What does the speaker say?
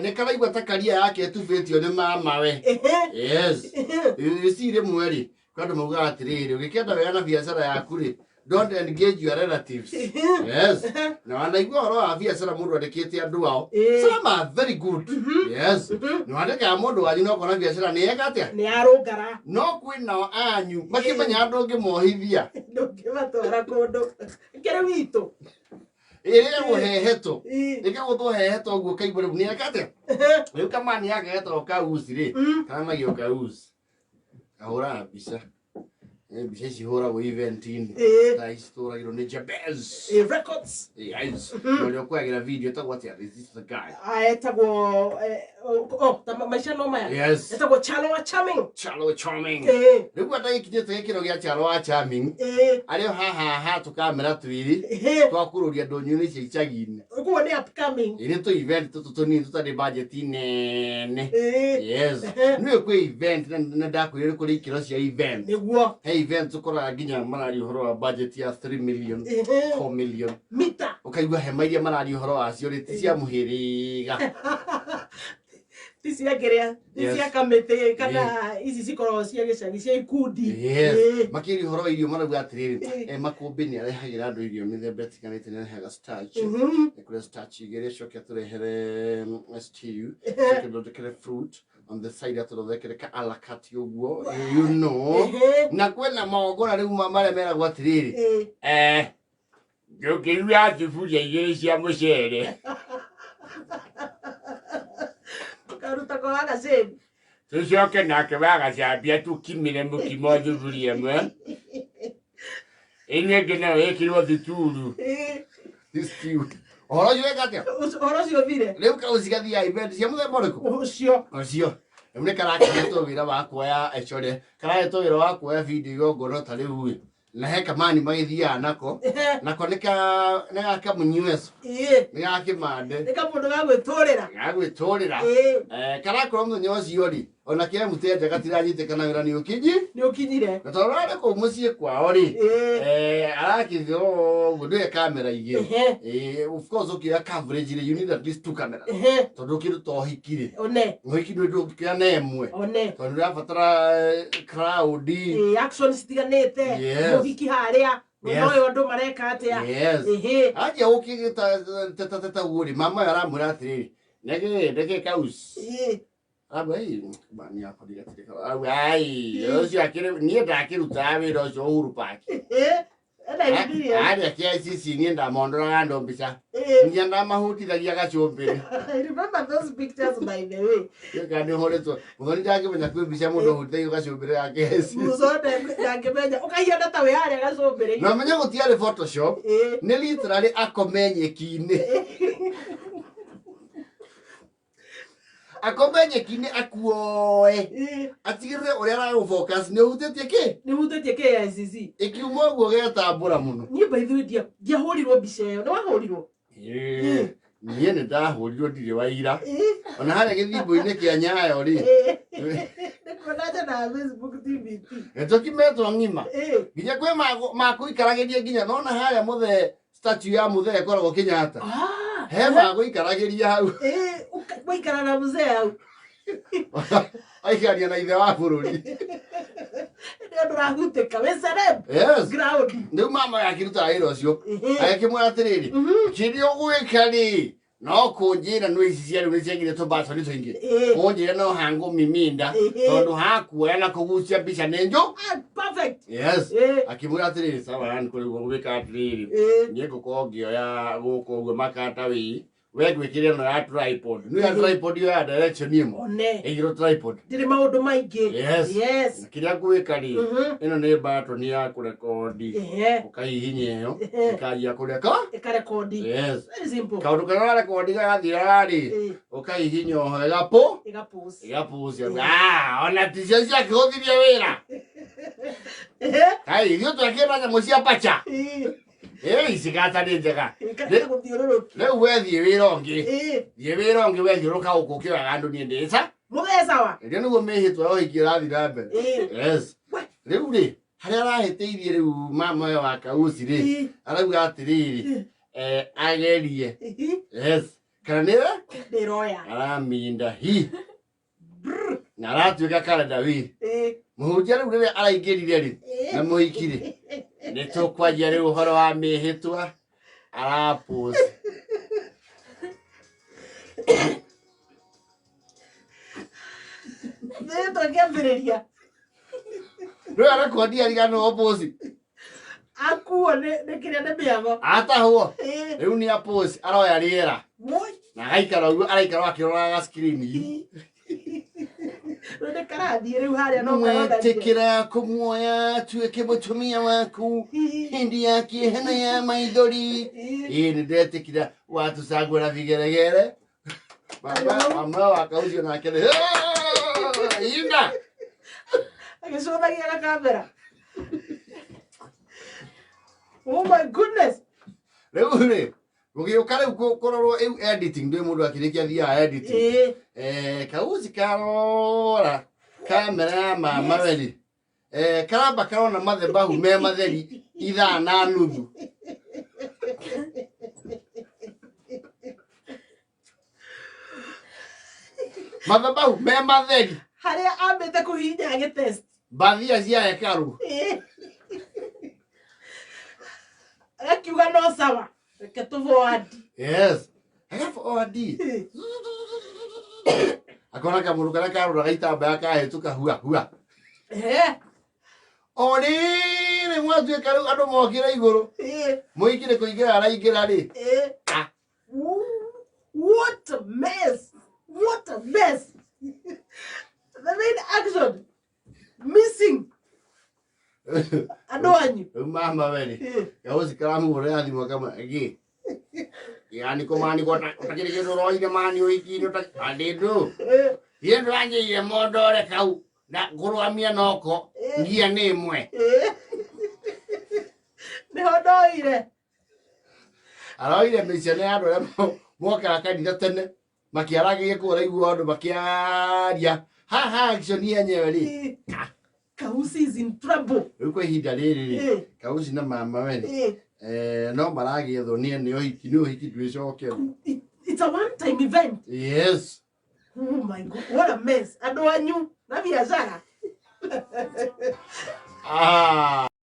Nĩ karaigua ta karia yake ĩtubĩtio nĩ mamawe. Yes. Ĩci rĩmwe rĩ, kwĩ andũ maugaga atĩrĩrĩ, ũgĩkenda wega na biacara yaku rĩ, don't engage your relatives. Yes. Na wanaigua ũhoro wa biacara mũndũ andĩkĩte andũ ao. Some are very good. Yes. Na wandĩkaga mũndũ wanyu na ũkona biacara nĩ yeka atĩa? Nĩ arũngara. No kwĩ nao anyu makĩmenya andũ ũngĩmohithia. Ndũngĩmatwara kũndũ. Kĩrĩ witũ. Ĩrĩa ĩgũhehetwo. Ĩkĩgũthwo hehetwo ũguo ũkaigua rĩu nĩ yeka atĩa? Rĩu kamani yake getagwo kauci rĩ, karanagio kauci. Ahũraga mbica. Mbica ici ihũragwo event-inĩ. Ta ici tũhũragĩrwo nĩ Jabez. Records. Yes. Na ũrĩa ũkũyagĩra video etagwo atĩa? This is the guy. Ah, etagwo oh, ta maica no maya. Yes. Etagwo Chalo wa Charming. Chalo Charming. Rĩu atagĩkinyĩte gĩkĩro gĩa Chalo wa Charming, arĩ o haha haha tũkamera twĩrĩ twakũrũria ndũnyũ-inĩ cia icagi-inĩ. Ũguo nĩ upcoming. Ĩ nĩ tũ event tũtũ tũnini tũtarĩ budget nene. Yes. Nĩũĩ kwĩ event na na ndakwĩrire kũrĩ ikĩro cia event. Nĩguo. He event ũkoraga nginya mararia ũhoro wa budget ya 3 million, 4 million. Mita. Ũkaigua hema iria mararia ũhoro wacio rĩ ti cia mũhĩrĩga. Ti cia kĩrĩa, ti cia kamĩtĩ kana ici cikoragwo cia gĩcagi cia ikundi. Yes. Makĩria ũhoro wa irio marauga atĩrĩrĩ, makũmbĩ nĩ arehagĩra andũ irio mĩthemba ĩtiganĩte, nĩ arehaga starch, nĩ kũrĩ starch igĩrĩ, acoke atũrehere stew, acoke athondekere fruit on the side, atũthondekere ka a la carte ũguo, you know. Na kwĩna magongona rĩu marĩa meragwo atĩrĩrĩ, ndũngĩruga thuburia igĩrĩ cia mũcere. Ũkaruta kwa wagacĩri. Tũcoke nake wagacambia tũkimĩre mũkimo thuburia ĩmwe. Ĩno ĩngĩ nayo ĩkĩrwo thituru. Stew. Ũhoro ũcio weka atĩa? Ũhoro ũcio ũthire. Rĩu kauci gathiaga event cia mũthemba ũrĩkũ? Ũcio. Ũcio. Rĩu nĩ karakĩhetwo wĩra wa kuoya, sorry, karahetwo wĩra wa kuoya video igongona ta rĩu ĩ. Na he kamani magĩthiaga nako. Nako nĩ ka nĩ ga kamunyueco. Nĩ ga kĩmande. Nĩ kamũndũ ga gwĩtũrĩra. Ga gwĩtũrĩra. Karakorwo mũthenya ũcio rĩ, ona kĩamute nja gatiranyitĩkana wĩra nĩ ũkinyi. Nĩ ũkinyire. Na tondũ ararĩ kũu mũciĩ kwao rĩ, arakĩthĩ ũguo ndũye kamera igĩrĩ. Of course ũkĩoya coverage rĩ, you need at least two cameras. Tondũ kĩndũ ta ũhiki rĩ, One. Ũhiki ndũĩ ndũngĩkĩoya na ĩmwe. One. Tondũ ũrabatara crowd. Action citiganĩte. Yes. Mũhiki harĩa. Mwena ũyũ andũ mareka atĩa. Yes. Anjia gũkĩtetateta ũguo rĩ, mama ũyũ aramwĩra atĩrĩrĩ, nĩkĩ nĩkĩ kauci? Aramwĩra, "Ĩ, mani yakwa ndigatirĩ kau." Arauga, "Ai, ũcio akĩrĩ niĩ ndakĩrutaga wĩra ũcio Uhuru Park." Ena experience. Arĩa KICC niĩ ndamondoraga andũ mbica. Nginya ndamahutithagia gacumbĩrĩ. I remember those pictures, by the way. Kana nĩ ũhũrĩtwo. Mũthoni ndangĩmenya kwĩ mbica mũndũ ahutithagio gacumbĩrĩ ga KICC. Mũconde ndangĩmenya. Ũkahiana ta wĩ harĩa gacumbĩrĩ. Na ũmenye gũtiarĩ Photoshop. Nĩ literally akome nyeki-inĩ. Akome nyeki-inĩ akuoe. Atigĩrĩre ũrĩa aragũ focus nĩ ũhutĩtie kĩ? Nĩ hutĩtie KICC. Ĩkiuma ũguo getambũra mũno. Niĩ by the way ndiahũrirwo mbica ĩyo. Nĩ wahũrirwo? Niĩ nĩ ndahũrirwo ndirĩ wa ira. Ona harĩa gĩthimbo-inĩ kĩa Nyayo rĩ. Nĩ kuona nyonaga Facebook TBT. Nĩtũkimetwo ng'ima. Nginya kwĩ makũikaragĩria nginya nona harĩa mũthee statue ya mũthee ĩkoragwo Kenyatta. He magũikaragĩria hau. Waikara na mzee hau. Aikaria na ithe wa bũrũri. Nĩ ũndũ ũrahutĩka. Wĩ celeb. Yes. Ground. Rĩu mama akĩrutaga wĩra ũcio. Agĩkĩmwĩra atĩrĩrĩ, kĩrĩa ũgwĩka rĩ, no kũnjĩra no ici cia rĩu nĩ ciagire tũmbatoni tũingĩ. Kũnjĩra no hangũmiminda tondũ hakuoya na kũgucia mbica nĩ njũ. Ah, perfect. Yes. Akĩmwĩra atĩrĩrĩ, sawa yani kũrĩ ũguo ngwĩka atĩrĩrĩ, niĩ ngũkorwo ngĩoya gũkũ ũguo makata wĩ, we ngwĩkĩre ĩno ya tripod. Nĩ ya tripod yoya direction ĩmwe. One. Ĩigĩrwo tripod. Ndirĩ maũndũ maingĩ. Yes. Yes. Na kĩrĩa ngwĩka rĩ, ĩno nĩ button ya kũrekondi. Ũkahihinya ĩyo, ĩkanjia kũreko. Ĩkarekondi. Yes. Very simple. Kaũndũ karĩa ũrarekondi gagathira rĩ, ũkahihinya oho ĩgapũ. Ĩgapause. Ĩgapause. Ah, ona ticio ciakĩhũthirie wĩra. Kai, ithuĩ twekĩra nyamũ cia pacha. Ĩ, ici gata nĩ njega. Gũthiũrũrũkia. Rĩu we thiĩ wĩra ũngĩ. Thiĩ wĩra ũngĩ we thiũrũka gũkũ ũkĩoyaga andũ niĩ ndĩ ca. Mũthee sawa. Ĩrĩa nĩguo mĩhĩtwa ya ũhiki ĩrathiĩ na mbere. Yes. Rĩu rĩ, harĩa arahĩtĩirie rĩu mama ũyũ wa kauci rĩ, arauga atĩrĩrĩ, agerie. Yes. Kana nĩ Ndĩroya. Araminda hi na aratuĩka karenda wi. Ĩĩ. Mũhunjia rĩu rĩrĩa araingĩrire rĩ na Ĩĩ. mũhiki rĩ, nĩ tũkwanjia rĩu ũhoro wa mĩhĩtwa, arapose. Mĩhĩtwa ĩkĩambĩrĩria. Rĩu arekondi ariganwo oposi. Akuo nĩ kĩrĩa nĩ mĩago. Atahwo. Ĩĩ. Rĩu nĩ aposi, aroya rĩera Woi. Na agaikara ũguo araikara akĩroraga screen. Rĩu nĩ karathiĩ rĩu harĩa no karonania. Mwetĩkĩra kũmuoya atuĩke mũtumia waku hĩndĩ ya kĩeha na ya maithori? Ĩĩ, nĩ ndetĩkĩra. Watũcagũra vigeregere. Mama mama wa kaucio nake nĩ inda. Agĩcũthagia na kamera. Oh my goodness. Rĩu rĩ gũgĩũka rĩu kũrorwo rĩu editing, ndĩ mũndũ akĩrĩkia thiaga editing. Kauci karora kamera ya mama weri, karamba karona mathebahu me matheri ithaa na nuthu. Mathabahu me matheri. Harĩa ambĩte kũhihinya agĩtest. Mbathia cia hekarũ. Agakiuga no sawa, reke tũ forward. Yes, agaforward, akona kamũndũ karĩa karũraga itambaya kahĩtũka hua hua. O rĩrĩ mwatuĩka rĩu andũ mokĩra igũrũ, mũingĩ nĩ kũingĩra araingĩra rĩ. Ah. Ooh, what a mess! What a mess! The main action missing. Andũ anyu. Rĩu mama werĩ, gauci karamũhũrĩra thimũ akamwe gĩ yani kũmani ũtakĩrĩ kĩndũ ũroire mani ũhiki-inĩ andĩndũ thiĩ ndwanjĩire mondore kau na ngũrũgamia noko ngia nĩ ĩmwe. Nĩho ndoire. Aroire mĩciana ya andũ arĩa mokaga kanitha tene makĩaragia kũu, araigua andũ makĩaria haha action yenyewe rĩ. Kausi is in trouble. Rĩu kwa ihinda rĩrĩ rĩ, kauci na mama we rĩ, no maragĩethwo nĩ ene ũhiki, nĩ ũhiki ndwĩcokerwo. It's a one time event. Yes. Oh my God, what a mess. Andũ anyu na biacara. Ah.